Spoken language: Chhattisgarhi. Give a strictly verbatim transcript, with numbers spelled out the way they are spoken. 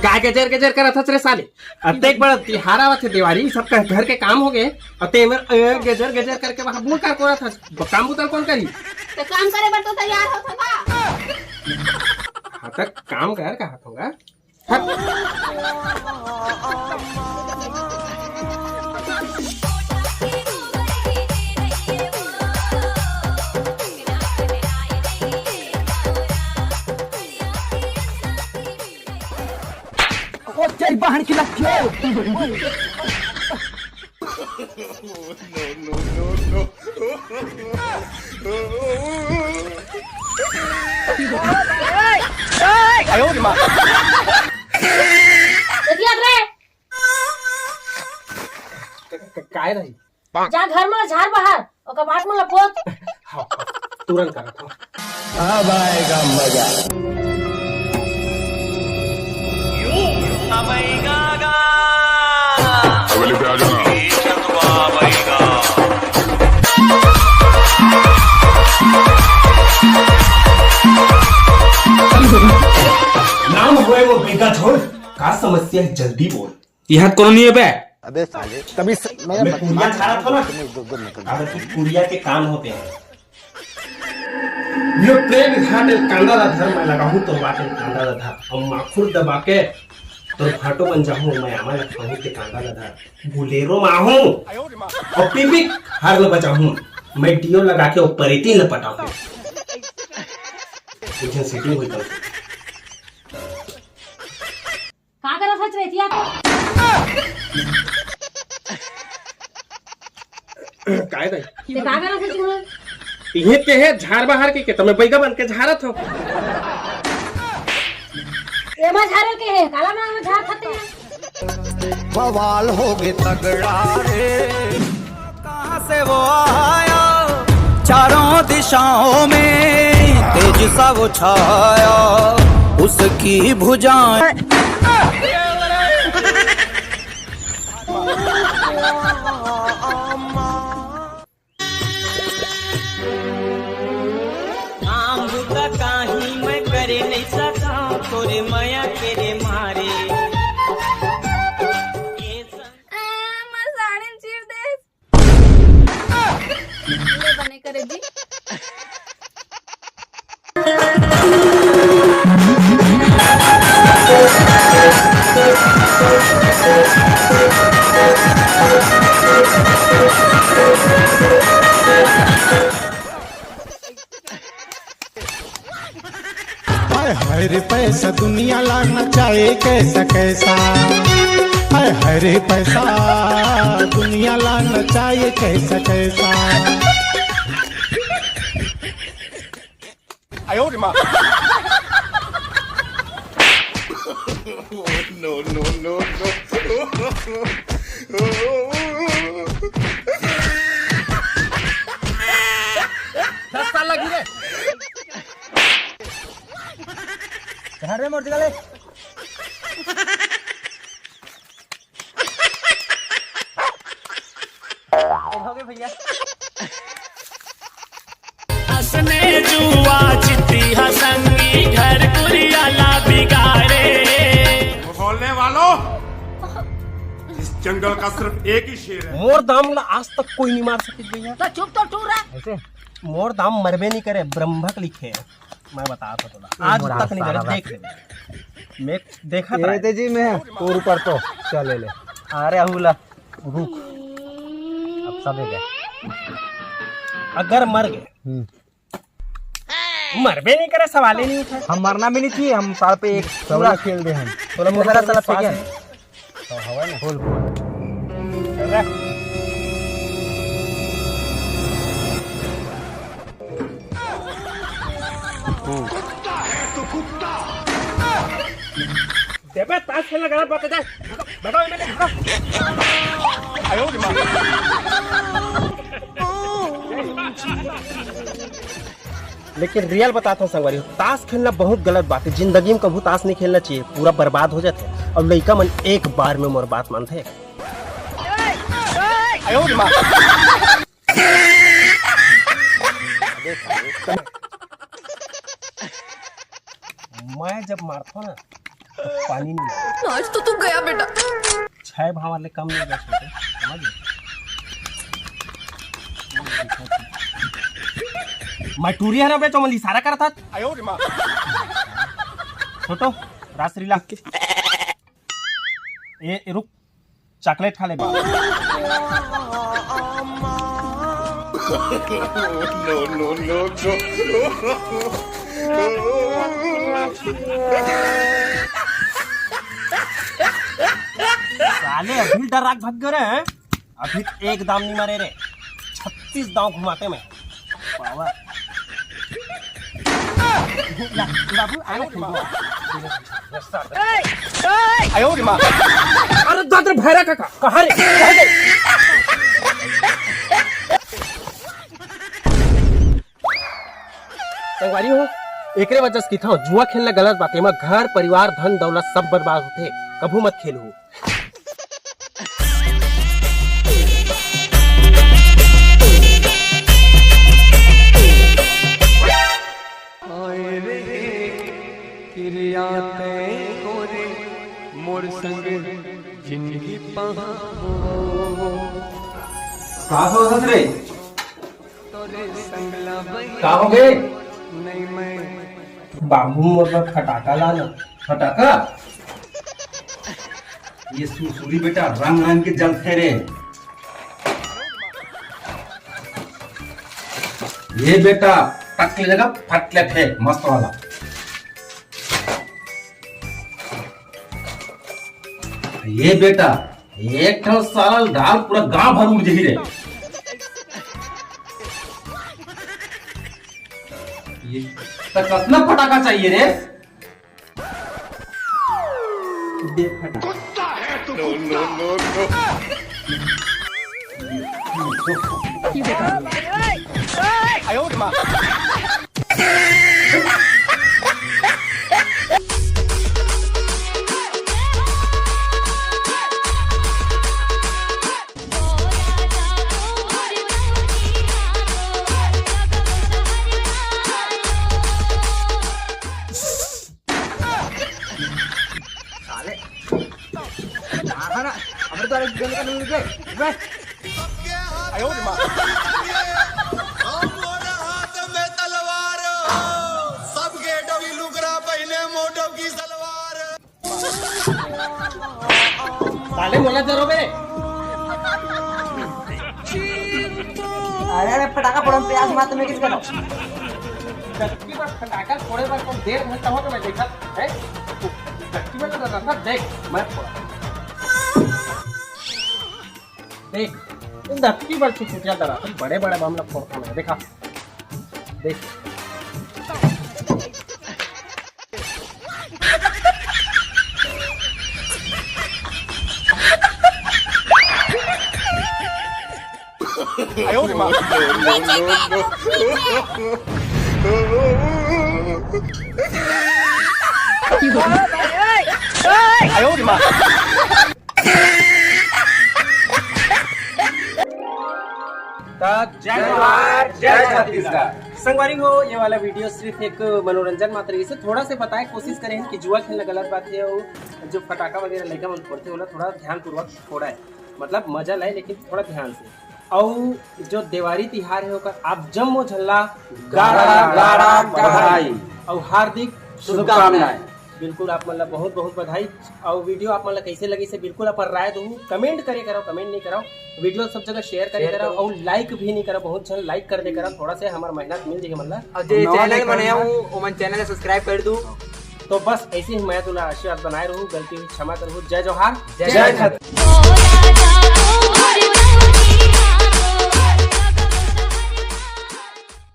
का गजर गजर करत हस रे साले? अतेक बड़ा तिहार आवत हे, देवारी, सबका घर के काम हो गए, अउ ते एमन, अ, गजर गजर करके वहाँ बोल कर कोरत हस। ब-, काम बुता कोन करी? ते काम करे बर तो तैयार होत हस ना। हाँ, त काम कर, कहा थोंगा। हट। ओ तेरी बहन की लड़की हो। देखिए रे। क-, क-, काय रही? जा घर में झाड़ बाहर, ओकर बाद में लपोत। हाँ, हाँ, तुरंत करत हूँ। अब आएगा मजा। हवेली पे आ जाना। नाम होए वो बेगा छोड़, का समस्या है जल्दी बोल। इहाँ कोनो नहीं है बे। अबे साले, तभी स-, मेरा मैं मत-, कुरिया मत-, झाड़ा था ना। तुम इधर उधर निकल। अगर तू कुरिया के कान होते हैं। यो प्रेम घाट कांदा ला धर, मैं लगाहूँ तो बाटे कांदा ला धर। हम माखुर दबा के तोर भाटो बन जाहूँ, मैं आमा ला खाहूँ ते कांदा ला धर। बुलेरो में आहूँ और पिपिक हार ला बजाहूँ। मैं डियो लगा के ऊपर इतनी लपटाहूँ। कुछ सेटिंग हुई कल। का करत हस रे, एतिया तो? काय दाई? ते का करत हस रे? इहे ते हे झार बाहर के, के तमे बैगा बन के झारत हो। एमा झारे के हे, काला नाम झार खते हैं। बवाल हो गए तगड़ा रे। कहाँ से वो आया? चारों दिशाओं में तेज सा वो छाया, उसकी भुजाएं। काम बुता काही मैं करे नहीं सका, तोरे मया के रे मारे। ये सन- आ, मैं साड़न चीर दे। ले बने करे जी। हाय हाय रे पैसा दुनिया ला नचाए कैसा कैसा। हाय हाय रे पैसा दुनिया ला नचाए कैसा कैसा। आयो रे माँ। No, no, no, no। दस साल लगी रे। घर में मोर जगह ले। हो गए भैया। असने जुआ चित्ती हसंगी घर कुरियाला बिगाड़े। बोलने वालों, इस जंगल का सिर्फ एक ही शेर है। मोर दाम ला आज तक कोई नहीं मार सके भैया। तो चुप तो टूरा। ऐसे? मोर दाम मरबे नहीं करे, ब्रह्मक लिखे। मैं बता तो तोला। आज तक नहीं करे, देख ले। मैं देखा था। जी मैं तोर ऊपर तो चले ले। अरे अहुला। रुक। अब सब हो गया। अगर मर गए। हम्म। मरबे नहीं करे, सवाल ही नहीं उठा। हम मरना भी नहीं चाहिए, हम साल पे एक पूरा खेल दे हम। थोड़ा बहुत दूसरा साला फेंके। तो हवा ना। खोल, खोल। देबे ताश खेलना गलत बात है, जा। भगाओ, एमएलए, भगाओ। आयो रे माँ। लेकिन रियल बताता हूँ संगवारी, ताश खेलना बहुत गलत बात है। जिंदगी में कभू ताश नहीं खेलना चाहिए, पूरा बर्बाद हो जाते हैं। और लइका मन एक बार में मोर बात मानते हैं। आयो रे माँ। जब मारथो ना, पानी नहीं। आज तो तू गया बेटा। छह भाव वाले कम नहीं गया छोटे, समझ गए? मैं टूरी हरा बे, तो मैं इशारा करता। छोटो, रासलीला। ए, ए, रुक, चॉकलेट खा ले। No, no, no, no। साले अभी डराक भाग गए रे, हैं? अभी एक दाम नहीं मारे रे, छत्तीस दांव घुमाते मैं। पावर। बाबू, आना खेलबो। अरे दादा भैरा काका, कहाँ रे? संगवारी हो, एकरे वजह से किथाव, जुआ खेलना गलत बात है। एमा घर, परिवार, धन, दौलत सब बर्बाद होथे। कभू मत खेलहू। आए रे किरिया तैं गोरे मोर संग जिंदगी पहावो। का हो हंस रे? तोरे संग ला बही का हो गए? नहीं मैं बाबू मोर बर फटाका ला ना। फटाका? ये सुरसुरी बेटा रंग रंग के जलथे रे। ये बेटा टक ले जगह फट लेथे मस्त वाला। ये बेटा एक ठो साला डाल पूरा गांव भर उड़ जही रे। ये त कतना फटाका चाहिए रे? दे फटाका। कुत्ता है तू, कुत्ता। साले, मारा ना, हमरे द्वारा गन का नहीं दे, बे। आयो रे माँ। हम मोरा हाथ में तलवार हो, सबके डबी लुगरा पहने मोटो की सलवार। साले मोला जरो बे। अरे, अरे, फटाका फोड़न प्यास मात में किस करो? जबकि बस फटाका फोड़े बर तो डेढ़ घंटा हो तो मैं देखा, हैं? जबकि मैं तो रहा था, देख, मैं फोड़ा। देख, इन धरती पर छुटिया दरा, बड़े बड़े मामला फोड़ता मैं, देखा। देख। त जय जोहार, जय छत्तीसगढ़। संगवारी हो, ये वाला वीडियो सिर्फ एक मनोरंजन मात्र, इसे थोड़ा से बताए कोशिश करे हैं कि जुआ खेलना गलत बात है और जो फटाका वगैरह लइका मन फोड़थे, ओला थोड़ा ध्यानपूर्वक फोड़ाए, मतलब मजा लाए, लेकिन थोड़ा ध्यान से। अउ जो देवारी तिहार है, ओकर आप जम्मो झन ला गाड़ा गाड़ा बधाई। अउ हार्दिक शुभकामनाएं। बिल्कुल, आप मन ला बहुत बहुत बधाई। अउ वीडियो आप मन ला कैसे लगी से बिल्कुल अपन राय दहू, कमेंट करे करव, कमेंट नहीं करव, वीडियो सब जगह शेयर करे करव, अउ लाइक भी नहीं करव, बहुत झन लाइक कर दे करव, थोड़ा से हमर मेहनत मिल जाही हमन ला। अउ जे चैनल बनाया हूँ, ओमन चैनल सब्सक्राइब कर दू। तो बस ऐसे ही मैं तुला आशीर्वाद बनाए रहू, गलती हुई क्षमा करहू। जय जोहार, जय छत्तीसगढ़।